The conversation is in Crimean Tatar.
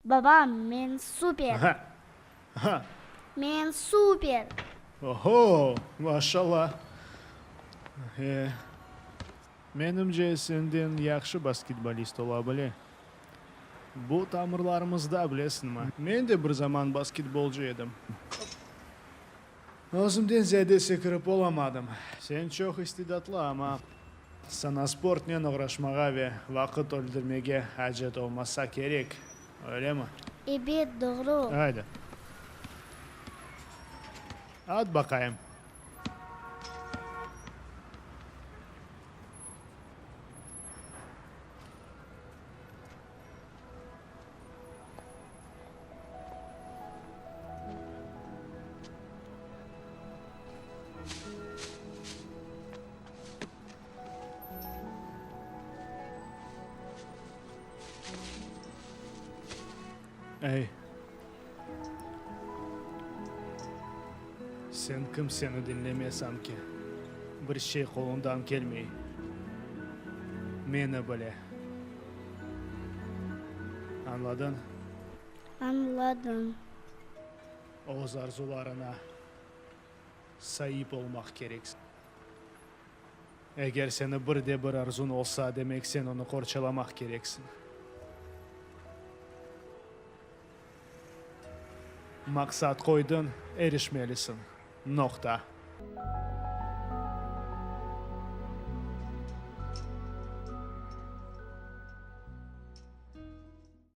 Babam, men super! Men super! Oho, maşallah! E, menimce, senden yahşı basketbolist ola bile. Bu tamırlarımızda, bilesiñmi? Men de bir zaman basketbolcı edim. Özümden ziyade sekirip olamadım. Sen çoq istidatlı, amma saña sportnen oğraşmağa ve vaqıt öldürmege acet olmasa kerek, öylemi? Ebet, doğru. Aydı. At baqayım. Ey! Sen kimseni diñleme sanki, bir şey qoluñdan kelmey. Meni bile. Añladıñ? Añladım. Öz arzularına saip olmaq kereksiñ. Eger seni bir de bir arzuñ olsa, demek sen onı qorçalamaq kereksiñ. Maqsat qoydıñ, erişmelisiñ. Noqta.